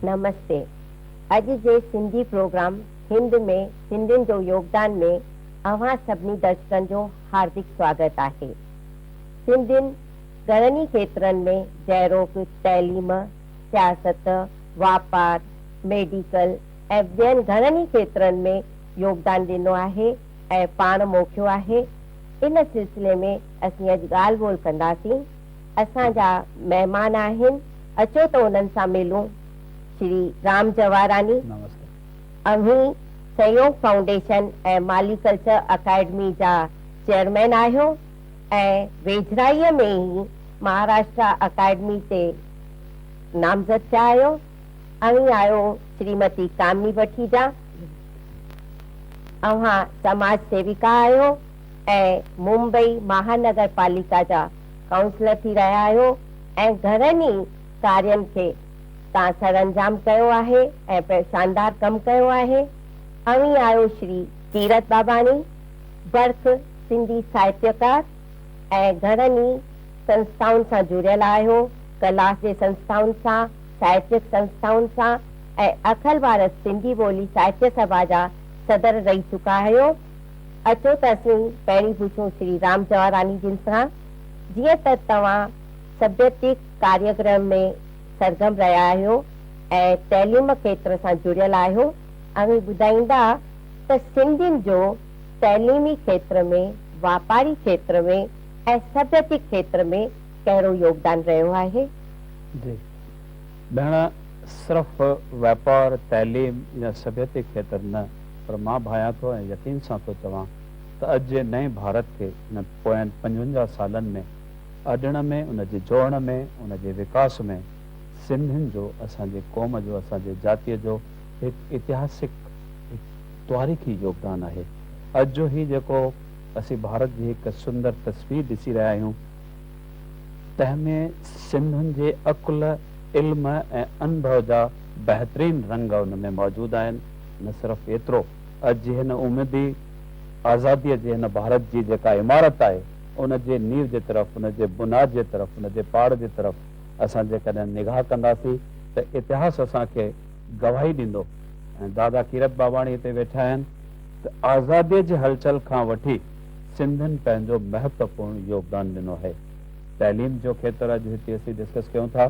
نمستي اڄ جي سنڌي پروگرام هند ۾ سنڌين جو يوگدان ۾ اوهان سڀني درشڪن جو هاردڪ سواگت آهي. سنڌين گهڻن ئي کيترن ۾ جهڙوڪ تعليم، سياست، واپار، ميڊيڪل ۽ ٻين گهڻن ئي کيترن ۾ يوگدان ڏنو آهي ۽ پاڻ موکيو آهي. ان سلسلي ۾ اسين اڄ ڳالهه ٻولهه ڪنداسين. اسان جا مهمان آهن، اچو ته انهن سان ملون. شري رام جواهراڻي، اوهين سهيوگ فائونڊيشن ۽ مالي ڪلچر اڪيڊمي جا چيئرمين آهيو ۽ ويجهڙائيء ۾ ئي مهاراشٽرا اڪيڊمي تي نامزد ٿيا آهيو. اوهين آهيو شريمتي ڪامني بٺيجا. اوهان سماج سيويڪا آهيو ۽ ممبئي مهانگر پاليڪا جا ڪائونسلر ٿي رهيا آهيو ۽ گهڻن ئي ڪارين کي توهان سرانجام ڪيو آهي ۽ شاندار ڪم ڪيو آهي. اوهين آهيو شري ڪيرت ٻاٻاڻي، برک سنڌي ساهتيڪار ۽ گهڻن ئي سنسٿائن سان جڙيل آهيو، ڪلا جي سنسٿائن سان، ساهتيڪ سنسٿائن سان ۽ اکل ڀارت سنڌي ٻولي ساهتيه سڀا جا صدر رهي چڪا آهيو. اچو ته اسين پهرين پڇون شري رام جواهراڻي جن سان، جيئن ته توهان سڀيتڪ ڪاريگرم ۾ سرگرم رهيا آهيو ۽ تعليم کيتر سان جڙيل آهيو، اوهين ٻڌائيندا ته سنڌين جو تعليمي کيتر ۾، واپاري کيتر ۾ ۽ سڀيتڪ کيتر ۾ ڪهڙو يوگدان رهيو آهي؟ جي ڀيڻ، صرف واپار، تعليم يا سڀيتڪ کيتر نه، پر مان ڀانيان ٿو ۽ يقين سان ٿو چوان ته اڄ جي نئين ڀارت کي هن پوين 55 سالن ۾ اڏڻ ۾، ان جي جوڙڻ ۾، ان جي وڪاس ۾ سنڌين جو، اسان جي قوم جو، اسان جي جاتيء جو هڪ اتهاسڪ، هڪ تواريخي يوگدان آهي. اڄ جو هي جيڪو اسين ڀارت جي هڪ سندر تصوير ڏسي رهيا آهيون، تنهن ۾ سنڌين جي عقل، علم ۽ انڀو جا بهترين رنگ ان ۾ موجود آهن. نه صرف ايترو، اڄ جي هن اميدي آزاديء جي هن ڀارت جي جيڪا عمارت آهي، ان جي نيو جي طرف، ان جي بنياد جي طرف، ان جي پاڙ جي طرف اسان جيڪڏهن نگاهه ڪنداسين ته اتهاس اسان کي گواهي ڏيندو ۽ دادا ڪيرت ٻاٻاڻي هتي ويٺا آهن ته آزاديء جي هلچل کان وٺي سنڌين پنهنجو مهتوپورڻ يوگدان ڏنو آهي. تعليم جو کيتر اڄ هتي اسين ڊسڪس ڪيون ٿا.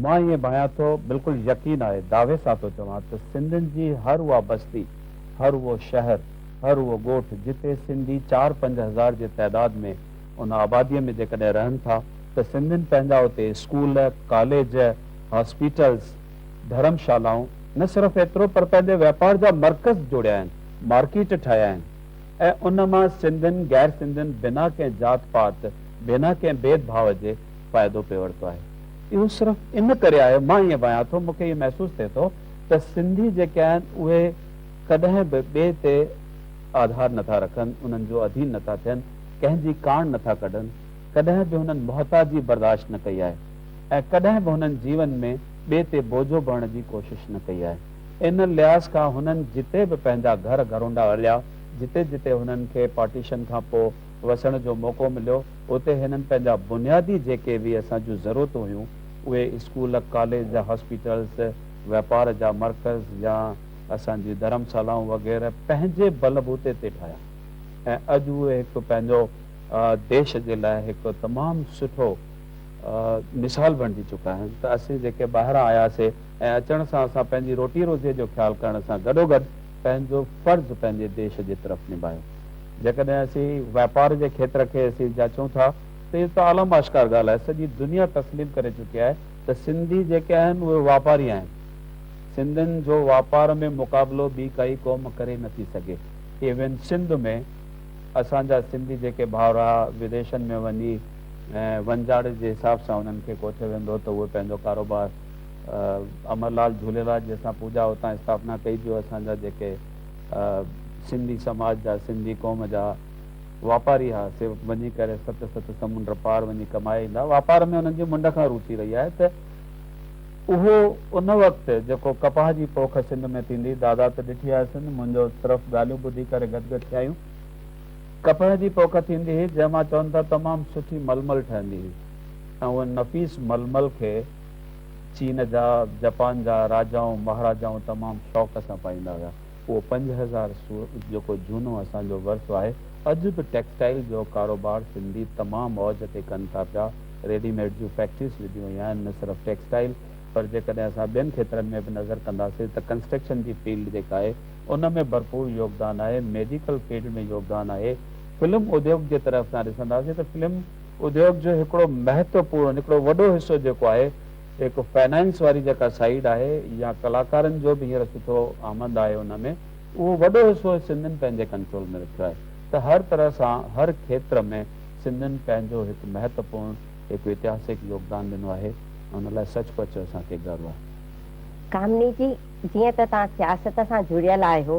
مان ائين ڀانيان ٿو، بلڪل يقين آهي، دعوي سان ٿو چوان ته سنڌين جي هر اها بستي، هر اهو شهر، هر اهو ڳوٺ جتي سنڌي چار پنج هزار جي تعداد ۾ ان آباديء ۾ جيڪڏهن رهن ٿا ته سنڌين پنهنجا اتي اسڪول، ڪاليج، هاسپيٽلز، ڌرم شالائون، نه صرف ايترو پر پنهنجي واپار جا مرڪز جوڙيا آهن، مارڪيٽ ٺاهيا آهن ۽ ان مان سنڌين غير سنڌين بنا ڪنهن ذات پات، بنا ڪنهن ڀيد ڀاء جي فائدو پئي ورتو آهي. اهو صرف ان ڪري آهي، مان ائين ڀانيان ٿو، مون کي ائين محسوس ٿئي ٿو ته سنڌي جيڪي آهن اهي ڪڏهن به ٻئي تي آڌار نٿا رکن، انهن جو اڌين نٿا ٿين، ڪنهن جي ڪاڻ نٿا ڪڍن، ڪڏهن به هنن محتاجي برداشت نه ڪئي آهي ۽ ڪڏهن به هنن جيون ۾ ٻئي تي بوجو بڻڻ جي ڪوشش نه ڪئي آهي. ان لحاظ کان هنن جتي به پنهنجا گهر گهرونڊا هليا، جتي جتي هنن کي پارٽيشن کان پوء وسڻ جو موقعو مليو، اتي هنن پنهنجا بنيادي جيڪي به اسان جون ضرورتون هيون، اهي اسڪول، ڪاليج، هاسپيٽلز، واپار جا مرڪز يا اسان جون ڌرمشالائون وغيره پنهنجي بل بوتي تي ٺاهيا ۽ اڄ اهي هڪ پنهنجو ديش جي لاء هڪ تمام سٺو مثال بڻجي چڪا آهن ته اسين جيڪي ٻاهران آياسي ۽ اچڻ سان اسان پنهنجي روٽي روزيء جو خيال ڪرڻ سان گڏوگڏ پنهنجو فرض پنهنجي ديش جي طرف نڀايو. جيڪڏهن اسين واپار جي کيتر کي اسين جاچون ٿا ته اهو ته عالم آشڪار ڳالهه آهي، سڄي دنيا تسليم ڪري چڪي آهي ته سنڌي جيڪي آهن اهي واپاري آهن. سنڌين جو واپار ۾ مقابلو ٻي ڪائي قوم ڪري نه ٿي سگهي. ايون سنڌ ۾ اسان جا سنڌي جيڪي ڀائر وديشن ۾ وڃي ۽ ونجاڙي جي حساب سان انهن کي ڪوٺيو ويندو ته اهي پنهنجو ڪاروبار امر لال جهوليلال جي اسان پوڄا اتان اسٿاپنا ڪئي جو اسان جا جيڪي سنڌي سماج جا سنڌي قوم جا واپاري ها سي وڃي ڪري ست ست سمنڊ پار وڃي ڪمائي ايندا واپار ۾ انهن جي منڍ کان روچي رهي آهي ته اهو ان وقت جيڪو ڪپاهه جي پوک سنڌ ۾ ٿيندي دادا ته ڏٺي آهي سنڌ منهنجو صرف ڳالهيون ٻڌي ڪري گد گد ٿيا آهيون ڪپهه جي پوک ٿيندي هئي جنهن مان چون ٿا تمام سٺي ململ ٺهندي هئي ۽ ان نفيس ململ کي چين جا، جپان جا راجائون مهاراجائون تمام شوق سان پائيندا هيا. اهو 5000 جيڪو جهونو اسان جو ورثو آهي، اڄ به ٽيڪسٽائيل جو ڪاروبار سنڌي تمام اوج تي ڪن ٿا پيا. ريڊي ميڊ جون فيڪٽريز وڌيون ويون آهن، نه صرف ٽيڪسٽائيل پر جيڪڏهن اسان ٻين کيترن ۾ به نظر ڪنداسين ته ڪنسٽرڪشن جي فيلڊ جيڪا آهي ان ۾ ڀرپور يوگدان آهي، ميڊيڪل فيلڊ ۾ يوگدان آهي. فلم اديوگ جي طرف سان ڏسنداسين ته فلم اديوگ جو هڪڙو مهتوپورڻ هڪڙو وڏو حصو جيڪو آهي هڪ فنانس واري جيڪا سائيڊ آهي يا ڪلاڪارن جو به هينئر سٺو آمد آهي ان ۾ اهو وڏو حصو سنڌين پنهنجي ڪنٽرول ۾ رکيو آهي ته هر طرح سان هر کيتر ۾ سنڌين پنهنجو هڪ مهتوپورڻ هڪ اتهاسڪ يوگدان ڏنو آهي ان لاء سچ پچ اسان کي گرو آهي. ڪامني جي جيئن ته توهان سياست سان جڙيل آهيو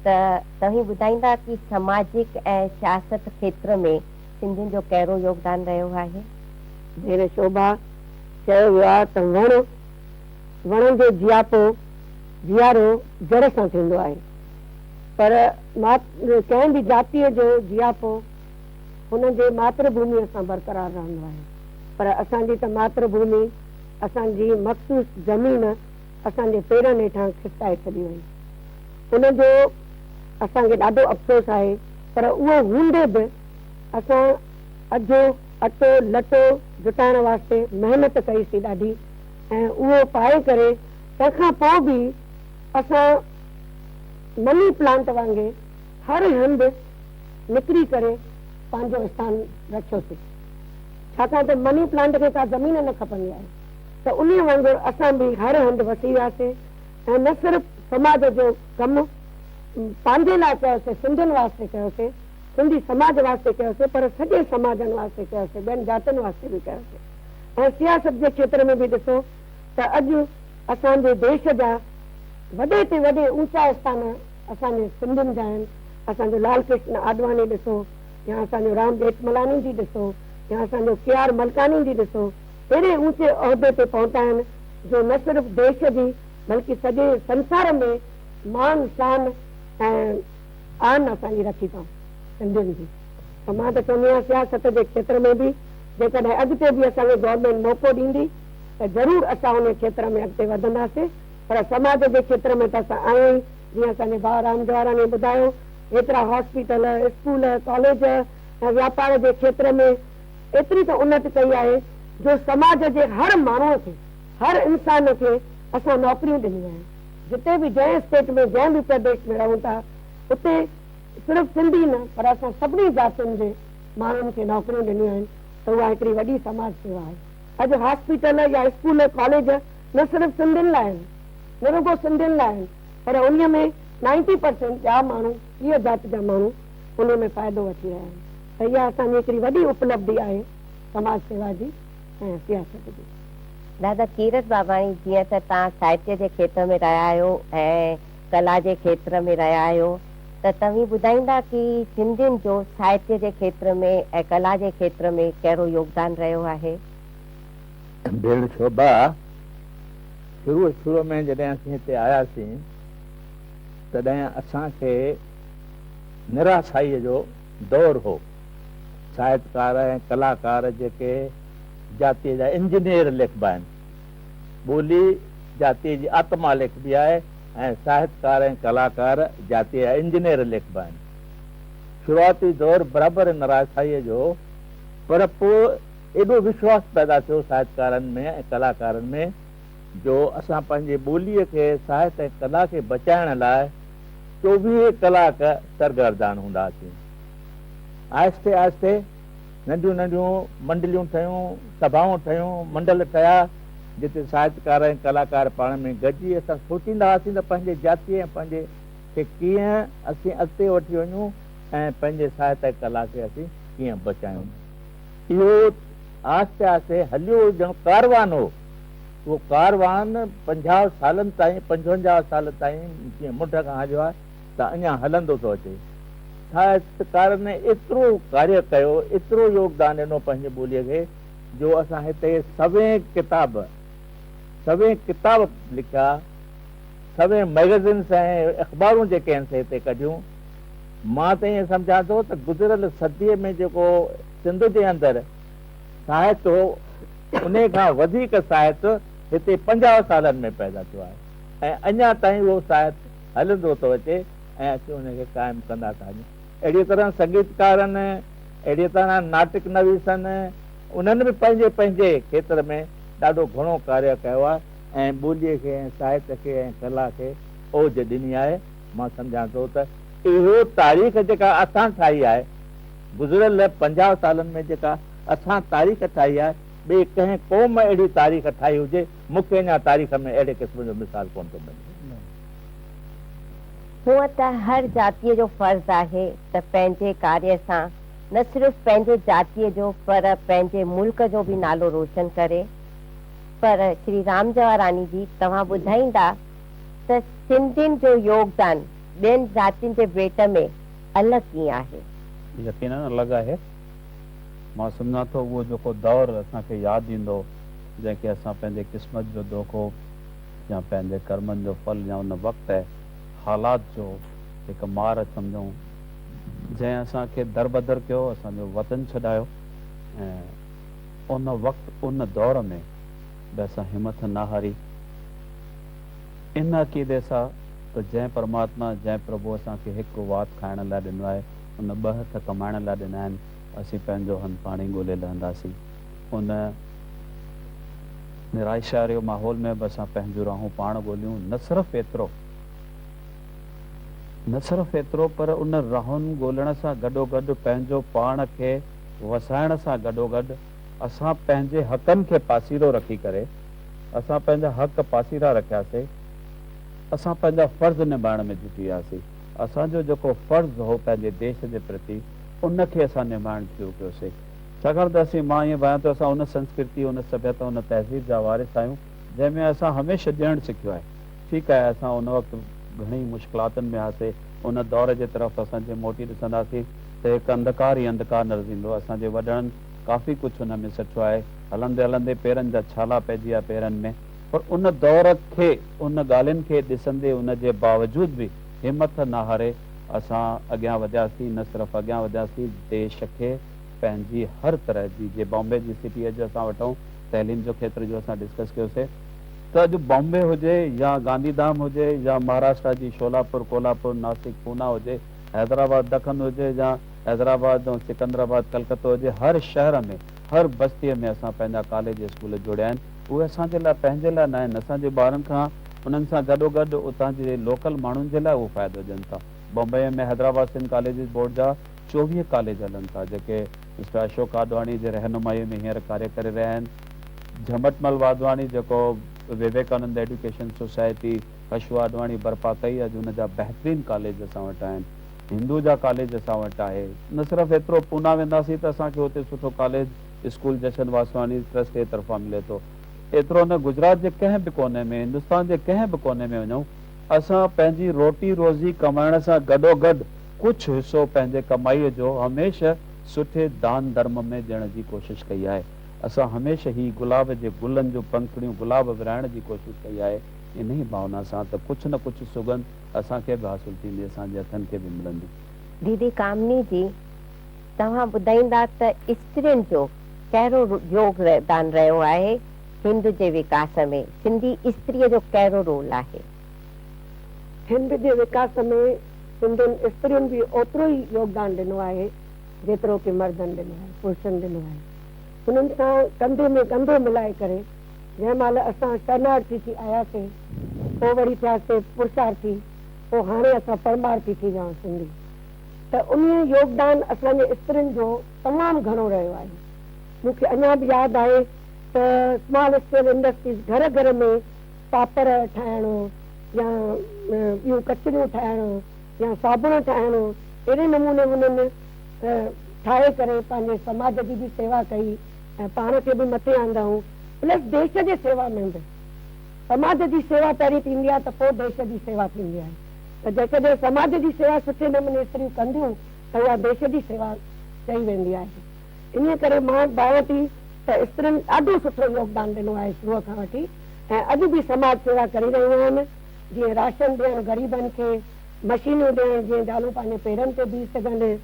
ته توهين ٻڌائيندا ڪي سماجڪ ۽ سياست کيتر ۾ سنڌين جو ڪهڙو يوگدان رهيو آهي؟ ڀيڻ شوڀا، چيو ويو آهي ته وڻ، وڻ جو جياپو، جيارو جڙ سان ٿيندو آهي، پر ڪنهن به جاتيء جو جياپو هن جي ماتر ڀوميء سان برقرار رهندو آهي، پر اسان جي ته ماتر ڀومي، اسان جي مخصوص زمين اسان جي پيرن هيٺان کسڪائي ڇڏي وئي. ان جو اسان کي ڏاڍو افسوس آهي، پر اهو هوندي به اسان اجهو اٽو لٽو جٽائڻ واسطي محنت ڪئي سين ڏاڍي ۽ اهو پائي ڪري تنهن کان پوء به اسان مني پلانٽ وانگي هر هنڌ نڪري ڪري پنهنجو اسٿان رکيوسين ڇاڪاڻ ته مني پلانٽ کي ڪا زمين نه کپندي آهي ته انهي وانگر اسان به هر هنڌ وسي وياسين ۽ نه صرف سماج جو ڪم پنهنجي لاء ڪيوسين سنڌين واسطي ڪيوسين سنڌي سماج واسطي ڪيوسين پر سڄي سماجن واسطي ڪيوسين، ٻين جاتين واسطي به ڪيوسين ۽ سياست جي کيتر ۾ به ڏسو ته اڄ اسان جي ديش جا وڏي تي وڏي اونچا اسٿان اسان جي سنڌين جا آهن، اسان جو لال ڪرشن آڏواڻي ڏسو يا اسان جو رام ڄيٺملاڻي جي ڏسو يا اسان جو ڪي آر ملڪاڻي جي ڏسو اهڙي اونچي عهدي تي پهتا آهن جو نه صرف ديش جي بلڪه سڄي سنسار ۾ مان شان ۽ آن اسان جي رکي اٿائون سنڌين جي ته مان ته چوندي آهيان سياست جي کيتر ۾ به جيڪڏهن اڳتي به اسان کي گورنمينٽ موقعو ڏيندي ته ضرور اسان انهي کيتر ۾ اڳتي وڌنداسين پر سماج جي کيتر ۾ ته اسان آهيون ئي جيئن اسان جي ڀاء رام جواراڻي ٻڌايو هيترا هاسپيٽل اسڪول ڪاليج ۽ واپار جي کيتر ۾ ايتري ته انت ڪئي آهي جو سماج جي هر ماڻهو کي هر انسان کي اسان نوڪريون ڏنيون آهن. جتي به جنهن اسٽيٽ ۾ جنهن به پرديش ۾ رهون ٿا اتي صرف سنڌي نه پر اسان سڀني جاتين جي ماڻهن کي نوڪريون ڏنيون آهن ته اها هڪڙي وڏي سماج سيوا آهي. اڄ هاسپيٽل يا اسڪول ڪاليج نه صرف سنڌين لاء آهن نه رڳو سنڌين لاء آهن پر انهي ۾ نائنٽي پرسينٽ ٻيا ماڻهو ٻيء جات جا ماڻهو انهي ۾ فائدو وٺي رهيا آهن ته اها اسان جي هڪڙي وڏي اپلبڌي آهي سماج سيوا جي ۽ سياست جي. دادا ڪيرت باباڻي جيئن ته توهان ساهتيه جي کيتر ۾ رهيا آهيو ۽ ڪلا جي کيتر ۾ رهيا آهيو ته توهين ٻڌائيندا ڪي سنڌين جو ساهتيه جي کيتر ۾ ۽ ڪلا جي کيتر ۾ ڪهڙو يوگدان رهيو آهي؟ ڀيڻ شوڀا، شروع شروع ۾ جڏهن اسين هتي آياسين تڏهن اسان کي نراسائيء جو دور هو. ساهتڪار ۽ ڪلاڪار جيڪي جاتيء جا انجنيئر ليکبا آهن. ٻولي جاتيء جي آتما ليکبي آهي ۽ ساهتڪار ۽ ڪلاڪار جاتيء جا انجنيئر ليکبا آهن. شروعاتي دور برابر نراسائيء جو هو، پر پوء ايڏو وشواس پيدا ٿيو ساهتڪارن ۾ ۽ ڪلاڪارن ۾ جو اسان پنهنجي ٻوليء کي، ساهت ۽ ڪلا کي بچائڻ لاء چوويهه ڪلاڪ سرگردان هوندا هئاسين. آهستي آهستي ننڍيون ننڍيون منڊليون ٺهيون، سڀائون ٺهيون، منڊل ٺهيا، جتي ساهتڪار ۽ ڪلاڪار پاڻ ۾ گڏجي اسان سوچيندا هئاسين ته پنهنجي جاتيء ۽ پنهنجي کي ڪيئن اسين اڳتي وٺي وڃون ۽ پنهنجي ساهت ۽ ڪلا کي اسين ڪيئن بچايون. اهو آهستي آهستي هليو ڄڻ ڪاروان هو. اهو ڪاروان 50 سالن تائين، 55 سال تائين جيئن منڍ کان هليو آهي ته اڃا هلندو ٿو اچي. ساهتڪارن ايترو ڪاريه ڪيو، ايترو يوگدان ڏنو پنهنجي ٻوليء کي جو اسان هتي سوين ڪتاب، سوين ڪتاب لکيا، سوين مئگزينس ۽ اخبارون جيڪي آهن سي هتي ڪڍيون. مان ته ائين سمجهان ٿو ته گذريل صديء ۾ جيڪو سنڌ جي اندر ساهت هو، انهيء کان وڌيڪ ساهت هتي 50 سالن ۾ پيدا ٿيو آهي ۽ اڃا تائين اهو ساهت هلندو ٿو اچي ۽ اسين ان کي قائم ڪندا ٿا وڃون. اهڙيء طرح سنگيتڪارن، اهڙيء طرح ناٽڪ نويسن، انهن به پنهنجي پنهنجي کيتر ۾ ڏاڍو گهڻو ڪاريه ڪيو آهي ۽ ٻوليء کي ۽ ساهت کي ۽ ڪلا کي اوج ڏني آهي. مان سمجهان ٿو ته اهو تاريخ جيڪا اسان ٺاهي آهي، گذريل 50 سالن ۾ جيڪا اسان تاريخ ٺاهي آهي، ٻئي ڪنهن قوم اهڙي تاريخ ٺاهي هجي، مون کي اڃا تاريخ ۾ اهڙي قسم جو مثال ڪونه ٿو ملي. هونء ته هر جاتيء جو فرض آهي ته پنهنجي ڪاريه سان نه صرف پنهنجي جاتيء جو پر پنهنجي ملڪ جو به نالو روشن ڪري. پر شري رام جواراڻي جي توهان ٻڌائيندا ته سنڌين جو يوگدان ٻين جاتين جي ڀيٽ ۾ الڳ ڪيئن آهي؟ يقينن الڳ آهي. مان سمجهان ٿو اهو جيڪو دور اسان کي ياد ايندو جنهن کي اسان پنهنجي قسمت جو دوکو يا پنهنجي ڪرمن جو ڦل يا ان وقت ۽ حالات جو هڪ مار سمجهون جنهن اسان کي دربدر ڪيو، اسان جو وطن ڇڏايو ۽ ان وقت ان دور ۾ به اسان همٿ نه هاري ان عقيدي سان ته جنهن پرماتما جنهن پرڀو اسان کي هڪ وات کائڻ لاء ڏنو آهي ان ٻه هٿ ڪمائڻ لاء ڏنا آهن اسين پنهنجو هنڌ پاڻ ئي ڳولي لهنداسين. ان نراشاريو ماحول ۾ به اسان پنهنجون راهون پاڻ ڳوليون نه صرف ايترو نه صرف ايترو پر ان راهن ڳولڻ سان گڏوگڏ پنهنجو پاڻ کي وسائڻ سان گڏوگڏ اسان پنهنجي حقن کي پاسيرو رکي ڪري اسان پنهنجا حق پاسيرا رکياسي اسان پنهنجا فرض نڀائڻ ۾ جٽي وياسي اسان جو جيڪو فرض هو پنهنجي ديش جي پرتي ان کي اسان نڀائڻ شروع ڪيوسي ڇاڪاڻ ته اسين مان ائين ڀانيان ٿو اسان ان سنسڪرتي ان سڀيتا ان تهذيب جا وارث آهيون جنهن ۾ اسان هميشه ڏيڻ سکيو آهي ٺيڪ آهي اسان ان وقت گهڻي مشڪلاتن ۾ هئاسي ان دور جي طرف اسان جي موٽي ڏسنداسين ته هڪ انڌڪار ئي انڌڪار نظر ايندو اسان جي وڏڙن ڪافي ڪجهه ان ۾ سٺو آهي هلندي هلندي پيرن جا ڇالا پئجي ويا پيرن ۾ پر ان دور کي ان ڳالهين کي ڏسندي ان جي باوجود به همٿ نه هاري اسان اڳيان وڌياسين نه صرف اڳيان وڌياسين ديش کي پنهنجي هر طرح جي جي بامبي جي سٽي اڄ اسان وٺون تعليم جو کيتر جو اسان ڊسڪس ڪيوسي ته اڄ بامبي هجي يا گانڌي ڌام هجي يا مهاراشٽرا جي شولاپور ڪولاپور ناسڪ پونا هجي حيدرآباد دکن هجي يا حيدرآباد ۽ سڪندرآباد ڪلڪتو هجي هر شهر ۾ هر بستيء ۾ اسان پنهنجا ڪاليج اسڪول جوڙيا آهن اهي اسان جي لاء پنهنجي لاء نه آهن اسان جي ٻارن کان انهن سان گڏوگڏ اتان جي لوڪل ماڻهن جي لاء اهو فائدو ڏين ٿا بمبئيء ۾ حيدرآباد سنڌ ڪاليجز بورڊ جا 24 ڪاليج هلن ٿا جيڪي مسٽر اشوڪ آڏواڻي جي رهنمائيء ۾ هينئر ڪاريه ڪري رهيا آهن. جهمٽ مل واڌواڻي جيڪو وويڪانند ايڊيوڪيشن سوسائٽي حشو آڏواڻي برپا ڪئي اڄ ان جا بهترين ڪاليج اسان وٽ آهن. هندوجا ڪاليج اسان وٽ آهي. نه صرف ايترو پونا وينداسين ته اسان کي اتي سٺو ڪاليج اسڪول جشن واسواڻي ٽرسٽ جي طرفان ملي ٿو. ايترو نه گجرات جي ڪنهن به ڪوني ۾ هندستان جي ڪنهن به ڪوني ۾ وڃون اسان پنهنجي روٽي روزي ڪمائڻ سان گڏوگڏ ڪجهه حصو پنهنجي ڪمائيء جو هميشه سٺي دان ڌرم ۾ ڏيڻ جي ڪوشش ڪئي آهي. اسان هميشه هي گلاب جي گلن جون پنکڙيون گلاب ورهائڻ جي ڪوشش ڪئي آهي، انهيء ڀاونا سان ته ڪجهه نه ڪجهه سڳنڌ اسان کي به حاصل ٿيندي، اسان جي هٿن کي به ملندي. ديدي ڪامني جي، توهان ٻڌائيندا ته استرين جو ڪهڙو يوگدان رهيو آهي هند جي وڪاس ۾؟ سنڌي استريء جو ڪهڙو رول آهي؟ هند جي وڪاس ۾ سنڌين استرين به اوترو ئي يوگدان ڏنو آهي جيترو ڪي مردن ڏنو آهي، پرشن ڏنو آهي. انهن سان ڪنڌي ۾ ڪنڌو ملائي ڪري جنهن مهل اسان شرنارٿي ٿي آياسين، پوء وري ٿياسين پرشارٿي، پوء هاڻي اسان پرمارٿي ٿي ويا آهيون سنڌي. ته انهيء يوگدان اسان جي استرين جو تمام گهڻو رهيو آهي. مون کي اڃا به ياد آهي ته اسمال اسڪيل انڊسٽريز گهر گهر ۾ پاپڙ ٺاهڻ يا ٻيون ڪچريون ٺاهڻ يا صابڻ ٺاهڻ اهڙي نموني انهن ٺاهي ڪري پنهنجي سماج جي به سيوا ڪئي ۽ پاڻ کي به مٿي آندائون پلس ديش جي سيوا ۾ به سماج جي سيوا پهرين ٿيندي آهي ته پوء ديش جي سيوا ٿيندي آهي ته جيڪڏهن سماج جي سيوا سٺي نموني استريون ڪنديون ته اها ديش جي سيوا چئي ويندي آهي انهيء ڪري مان ڀانيان ٿي ته استرين ڏاڍو سٺو يوگدان ڏنو آهي شروع کان وٺي ۽ اڄ به سماج سيوا ڪري رهيون آهن جيئن راشن ڏيڻ غريبن کي، مشينون ڏيڻ جيئن زالون پنهنجي پيرن تي بيهي سگهن،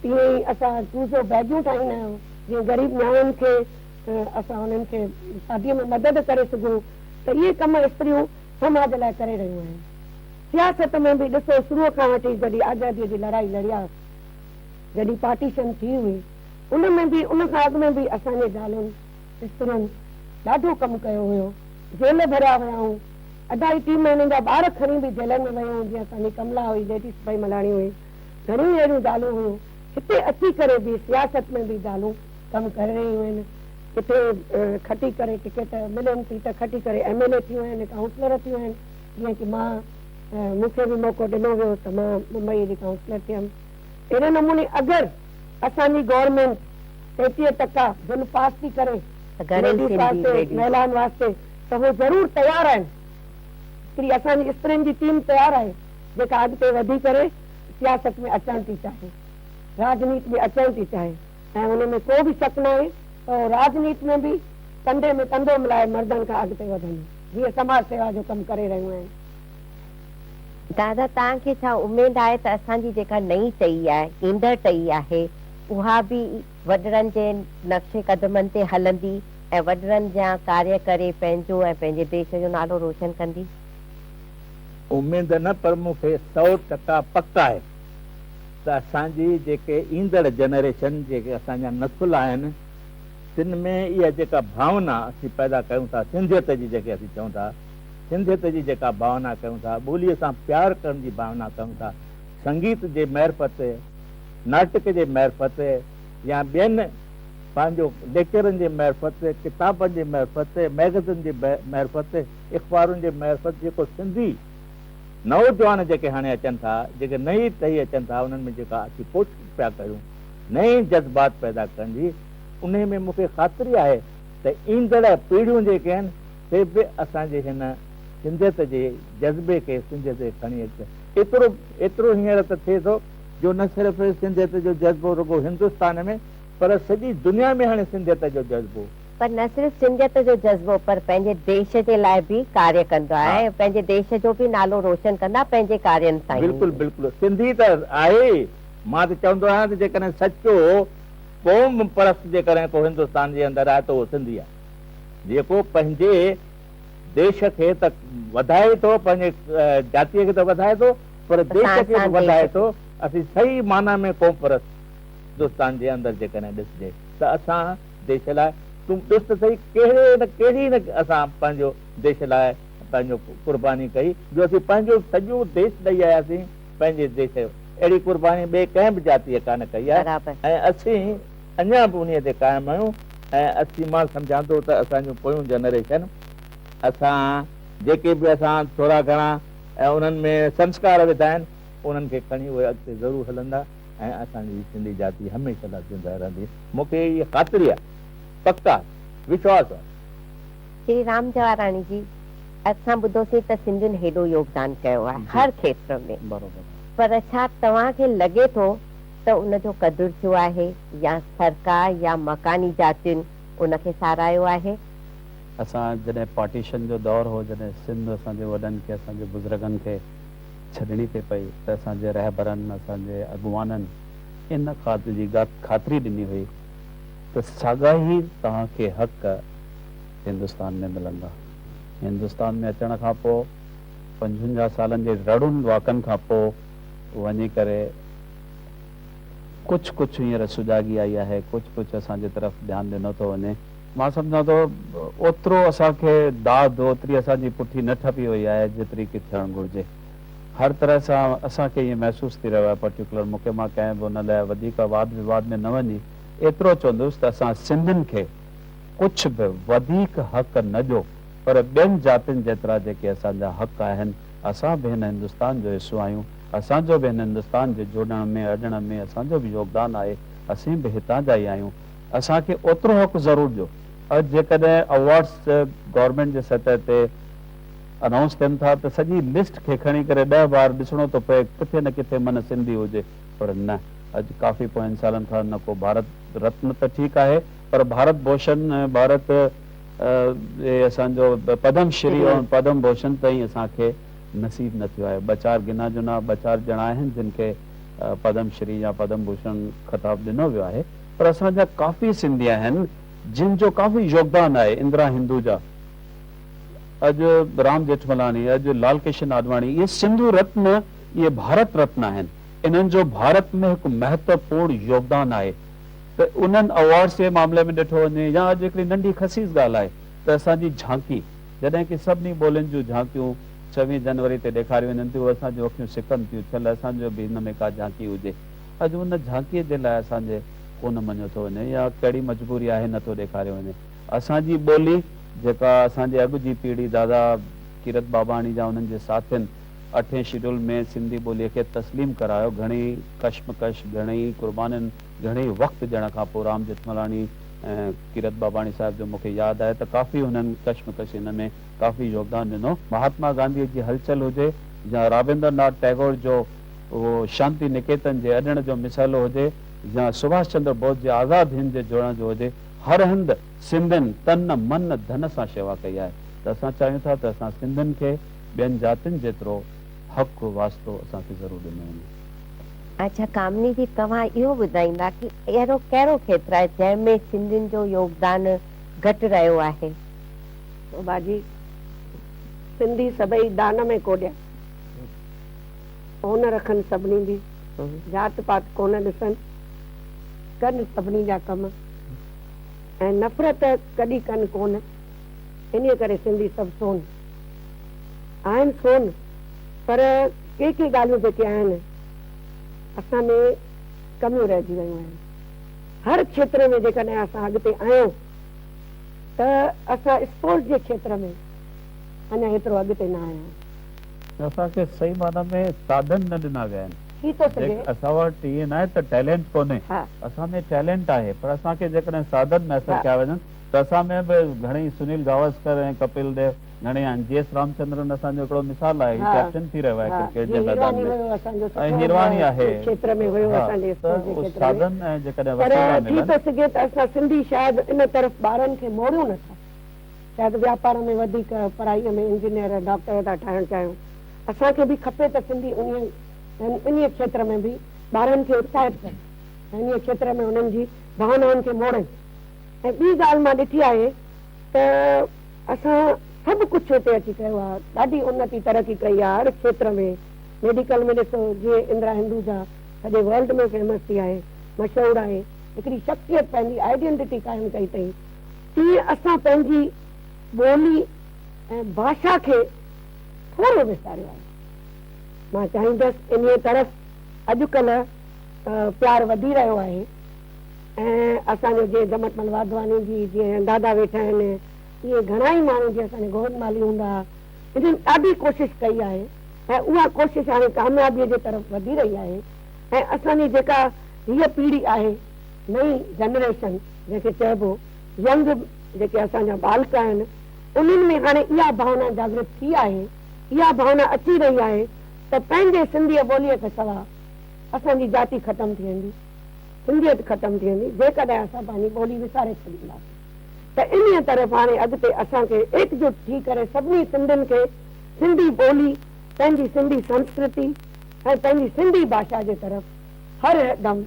تيئن ئي اسان ڪوزو بيگيون ٺاهيندا آهيون جيئن غريب نياڻين کي اسان انهن کي شاديء ۾ مدد ڪري سگهون ته اهي ڪم استريون سماج لاء ڪري رهيون آهن. سياست ۾ به ڏسو شروع کان وٺي جڏهن آزاديء جي لڙائي لڙياس، جڏهن پارٽيشن ٿي هئي، ان ۾ به ان کان اڳ ۾ به اسان جي زالن، استرين ڏاڍو ڪم ڪيو هيو. جيل ڀريا هيائون. اڍائي ٽي مهينن جا ٻار کڻي به جيلن ۾ ويون هيون، جيئن اسان جي ڪملا هئي، ليڊي سپاهي ملاڻي هئي. گهڻيون ئي اهڙيون زالون هيون. هتي اچي ڪري به سياست ۾ به زالون ڪم ڪري رهيون آهن. ڪٿي کٽي ڪري ٽڪيٽ ملين ٿي ته کٽي ڪري ايم ايل اي ٿيون آهن، ڪائونسلر ٿيون آهن. جيئن ڪي مان مون کي به موقعو ڏنو ويو ته مان ممبئيء جي ڪائونسلر ٿيم. اهڙي نموني اگر اسان جي گورنمينٽ 33 ٽڪا بل پاس ٿي ڪري ليڊيز واسطي، مهلائن واسطي ته هو ضرور تيار آهن. هڪڙي اسان جي استرين جي ٽيم تيار آهي جيڪا اڳتي وڌي ڪري سياست ۾ اچڻ ٿي چاهي، راڄنيت ۾ اچڻ ٿي چاهي ۽ ان ۾ ڪو به شڪ ناهي ته هو راڄنيت ۾ به ڪنڌي ۾ ڪنڌو ملائي مردن کان اڳتي وڌنديون جيئن سماج سيوا جو ڪم ڪري رهيون آهن. دادا توهان کي ڇا اميد آهي ته اسان جي جيڪا نئين ٽهي آهي، ايندڙ ٽهي آهي، اها به وڏڙن جي نقش قدمن تي هلندي ۽ وڏڙن جيان ڪاريه ڪري پنهنجو ۽ پنهنجي ديش جو نالو روشن ڪندي؟ اميد نه پر مون کي 100% پڪ آهي ته اسان جي جيڪي ايندڙ جنريشن جيڪي اسان جا نسل آهن تن ۾ اها جيڪا ڀاونا اسين پيدا ڪيون ٿا سنڌيت جي جيڪي اسين چئون ٿا سنڌيت جي جيڪا ڀاونا ڪيون ٿا ٻوليء سان پيار ڪرڻ جي ڀاونا ڪيون ٿا سنگيت جي معرفت ناٽڪ جي معرفت يا ٻين پنهنجو ليڪچرن جي معرفت ڪتابن جي معرفت مئگزين جي معرفت اخبارن جي معرفت جيڪو سنڌي نوجوان جيڪي هاڻي اچن ٿا، جيڪي نئين ٽهي اچن ٿا، انهن ۾ جيڪا اسين ڪوشش پيا ڪريون نئين جذبات پيدا ڪرڻ جي، انهي ۾ مون کي خاطري آهي ته ايندڙ پيڙهيون جيڪي آهن سي به اسان جي هن سنڌيت جي جذبي کي سنڌيت کي کڻي اچن. ايترو ايترو هينئر ته ٿئي ٿو جو نه صرف سنڌيت جو جذبو رڳو هندستان ۾ پر سڄي دنيا ۾ هاڻي سنڌيت جو جذبو. پر نه صرف سنڌيت جو جذبو پر پنهنجي ديش جي لاء به ڪاريه ڪندو آهي ۽ پنهنجي ديش جو به نالو روشن ڪندا پنهنجي ڪارين سان ئي. بلڪل بلڪل سنڌي ته آهي ئي مان ته چوندو آهيان ته جيڪڏهن سچو قوم پرست جيڪڏهن ڪو هندستان جي اندر آهي ته اهو سنڌي آهي جيڪو پنهنجي ديش کي ته وڌائي ٿو پنهنجي جاتيء کي ته وڌائي ٿو پر ديش کي به وڌائي ٿو اسين صحيح معنيٰ ۾ قوم پرست هندستان جي اندر جيڪڏهن ڏسجي ته اسان ديش لاء تون ڏس ته سهي ڪهڙي نه ڪهڙي نه اسان پنهنجو ديش لاء پنهنجو قرباني ڪئي جو اسين پنهنجو سڄو ديش ڏئي آياسين پنهنجي ديش جو اهڙي قرباني ٻئي ڪنهن به جاتيء ڪانه ڪئي آهي ۽ اسين اڃا به انهيء تي قائم آهيون ۽ اسين مان سمجهان ٿو ته اسان جون پويون جنريشن اسان جيڪي به اسان ٿورا گهڻا انهن ۾ سنسڪار وڌا آهن انهن کي کڻي اهي اڳتي ضرور هلندا ۽ اسان جي سنڌي جاتي هميشه لاء زنده رهندي. مون کي هيء خاطري آهي، پڪ آهي، وشواس آهي. شري رام جواراڻي جي، اسان ٻڌوسين ته سنڌين هيڏو يوگدان ڪيو آهي هر کيتر ۾، پر ڇا توهان کي لڳي ٿو ته ان جو قدر ٿيو آهي يا سرڪار يا مڪاني جاتين ان کي ساراهيو آهي؟ اسان جڏهن پارٽيشن جو دور هو، جڏهن سنڌ اسان جي وڏن کي، اسان جي بزرگن کي ڇڏڻي ٿي پئي ته اسان جي رهبرن، اسان جي اڳواڻن ان جي خاطري ڏني هئي ته ساڳا ئي توهان کي حق هندستان ۾ ملندا. هندستان ۾ اچڻ کان پوء 55 سالن جي رڙن واڪن کان پوء وڃي ڪري ڪجهه ڪجهه هينئر سجاڳي آئي آهي، ڪجهه ڪجهه اسان جي طرف ڌيان ڏنو ٿو وڃي. مان سمجهان ٿو اوترو اسان کي داد، اوتري اسان جي پٺي نه ٺپي وئي آهي جيتري ڪي ٿيڻ گهرجي. هر طرح سان اسان کي ائين محسوس ٿي رهيو آهي پرٽيڪولر مون کي مان ڪنهن به ان لاء وڌيڪ واد وواد ۾ نه وڃي ايترو چوندس ته اسان سنڌين کي ڪجهه به وڌيڪ حق نه ڏيو پر ٻين جاتين جيترا جيڪي اسان جا حق آهن اسان به هن هندستان جو حصو آهيون اسان جو به هن هندستان جي جوڙڻ ۾ اڏڻ ۾ اسان جو به يوگدان آهي اسين به هتان جا ئي آهيون اسان کي اوترو حق ضرور ڏيو. اڄ جيڪڏهن ايوارڊس گورنمينٽ جي سطح تي انائونس ٿين ٿا ته سڄي لسٽ کي کڻي ڪري ڏهه بار ڏسڻو ٿو پئي ڪٿي نه ڪٿي من سنڌي هجي پر نه اڄ ڪافي پوين سالن کان نه ڪو ڀارت رتن ته ٺيڪ آهي پر ڀارت ڀوشن ۽ ڀارت هي اسان جو پدم شري ۽ پدم ڀوشن تائين اسان کي نصيب نه ٿيو آهي ٻه چار گنا جنا ٻه چار ڄڻا آهن جن کي پدم شري يا پدم ڀوشن خطاب ڏنو ويو آهي پر اسان جا ڪافي سنڌي آهن جن جو ڪافي يوگدان آهي اندرا هندوجا. اڄ رام ڄيٺملاڻي، اڄ لال ڪشن آڏواڻي، اهي سنڌو رتن، اهي ڀارت رتن آهن. انهن جو ڀارت ۾ هڪ مهتوپورڻ يوگدان آهي ته انهن اوارڊس جي معاملي ۾ ڏٺو وڃي يا اڄ هڪڙي ننڍي خسيس ڳالهه آهي ته اسان جي جهانڪي جڏهن ڪي سڀني ٻولين جون جهانڪيون ڇويهين جنوري تي ڏيکاريون وڃن ٿيون اسان جون اکيون سڪن ٿيون ڇل اسان جو به هن ۾ ڪا جهانڪي هجي اڄ ان جهانڪي جي لاء اسان جي ڪونه مڃيو ٿو وڃي يا ڪهڙي مجبوري آهي نه ٿو ڏيکاريو وڃي اسان جي ٻولي جيڪا اسان جي اڳ جي پيڙهي دادا ڪيرت ٻاٻاڻي جا انهن جي ساٿين اٺين شيڊول ۾ سنڌي ٻوليء کي تسليم ڪرايو. گهڻي ڪشمڪش، گهڻي قربانين، گهڻي وقت ڏيڻ کان پوء رام ڄيٺملاڻي ۽ ڪيرت ٻاٻاڻي صاحب جو مون کي ياد آهي ته ڪافي هنن ڪشمڪش هن ۾ ڪافي يوگدان ڏنو. مهاتما گانڌيء جي هلچل هجي يا رابندر ناٿ ٽئگور جو اهو شانتي نڪيتن جي اڏڻ جو مسئلو هجي يا سڀاش چندر بوس جي آزاد هند جي جوڙڻ جو هجي، هر هنڌ سنڌين تن، من، ڌن سان شيوا ڪئي آهي ته اسان چاهيون ٿا ته اسان سنڌين کي ٻين جاتين جيترو حق واسطو اسان کي ضرور ڏنو وڃي. اڇا ڪامني جي توهان اهو ٻڌائيندا ڪي اهڙو ڪهڙو کيتر آهي جنهن ۾ سنڌين جو يوگدان گهٽ رهيو آهي؟ شوڀا جي، سنڌي سڀئي دان ۾ ڪوڏيا، اون رکن سڀني جي، ذات پات ڪونه ڏسن، ڪن سڀني جا ڪم ۽ نفرت ڪڏي ڪن ڪونه، انهيء ڪري سنڌي سڀ سون. آهن سون پر ڪي ڪي ڳالهيون جيڪي آهن اسان ۾ ڪميون رهجي ويون آهن. هر کيتر ۾ جيڪڏهن اسان اڳتي آهيون ته اسان اسپورٽس جي کيتر ۾ اڃا هيترو اڳتي نه آيا آهيون. اسان کي صحيح معنيٰ ۾ ساڌن نه ڏنا ويا آهن. ٿي ٿو سگهي. اسان وٽ ائين ناهي ته ٽيلينٽ ڪونهي. اسان ۾ ٽيلينٽ آهي پر اسان کي جيڪڏهن ساڌن ميسر ڪيا وڃن ته اسان ۾ به گهڻئي سنيل گاوسڪر ۽ ڪپل ديو گهڻئي آهن. جي ايس رامچندرن اسان جو هڪڙو مثال آهي. هي ڪئپٽن ٿي رهيو آهي ڪرڪيٽ جي ميدان ۾ ۽ هيرواڻي آهي. ها ته اهي ساڌن ۽ جيڪڏهن پر وسيلا ٿي ملن. ٿو سگهي ته اسان سنڌي شايد ان طرف ٻارن کي موڙيون نه ٿا. شايد وياپار ۾ وڌيڪ پڙهائيء ۾ انجنيئر، ڊاڪٽر ٿا ٺاهڻ چاهيون. اسان کي به کپي ته سنڌي انهيء انهيء کيتر ۾ به ٻارن کي اتساهت ڪن ۽ انهيء کيتر ۾ انهن جي ڀاونائن کي موڙين. ۽ ٻي ڳالهه مان ڏٺي آهي ته اسان سڀ ڪجهه هتي اچي ڪيو آهي، ڏاڍي انتي ترقي ڪئي آهي هر کيتر ۾، ميڊيڪل ۾ ڏسو جيئن اندرا هندوجا سڄي ورلڊ ۾ فيمس ٿي آهي، مشهور آهي، هڪڙي شخصيت پنهنجي آئيڊينٽٽي قائم ڪئي اٿئي، تيئن اسان پنهنجي ٻولي ۽ ڀاشا کي ٿورو وساريو آهي. مان چاهيندس انهيء طرف اڄڪلهه پيار وڌي رهيو آهي ۽ اسان جو جيئن جمٽمل واڌواني جي جيئن دادا ويٺا آهن ايئن گهڻا ئي ماڻهو جيئن اسان جي گووند مالهي هوندا ها انهن ڏاڍي ڪوشش ڪئي آهي ۽ اها ڪوشش هاڻي ڪاميابيء جي طرف وڌي رهي آهي ۽ اسان جي جيڪا هيء پيڙهي آهي نئين جنريشن جنهن کي چئبو ينگ جيڪي اسان جا ٻالڪ آهن انهن ۾ هاڻي اها ڀاونا جاڳرت ٿي آهي اها ڀاونا اچي رهي آهي ته پنهنجي سنڌيء ٻوليء کان سوا اسان جي جاتي ختم ٿي ويندي. سنڌيت ختم ٿي ويندي جيڪڏهن اسان پنهنجي ٻولي وساري ڇڏينداسين ته انهيء طرف هاڻي اڳتي اسان کي ايڪجٽ ٿي ڪري سڀني سنڌين کي سنڌي ٻولي، پنهنجي سنڌي سنسڪرتي ۽ پنهنجي سنڌي ڀاشا جي طرف هر دم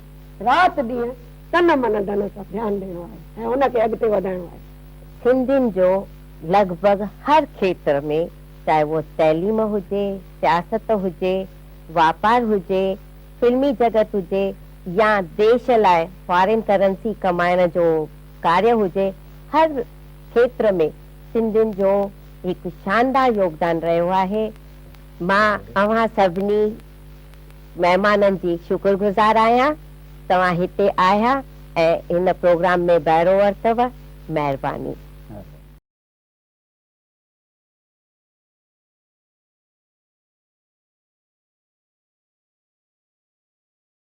رات ڏينهن تن من ڌن سان ڌيان ڏيڻو آهي ۽ ان کي اڳتي وڌائڻو آهي. سنڌين جو لڳ ڀڳ هر کيتر ۾ چاهي اهو تعليم هجي، سياست هجي، واپار هجي، فلمي جڳت هجي يا ديش لاء فارين ڪرنسي ڪمائڻ جو ڪاريه هجي، هر کيتر ۾ سنڌين جو هڪ شاندار يوگدان رهيو آهي. مان اوهان سڀني مهمانن جي شڪر گذار آهيان، توهان هتي آيا ۽ هن پروگرام ۾ بهرو ورتو، مهرباني.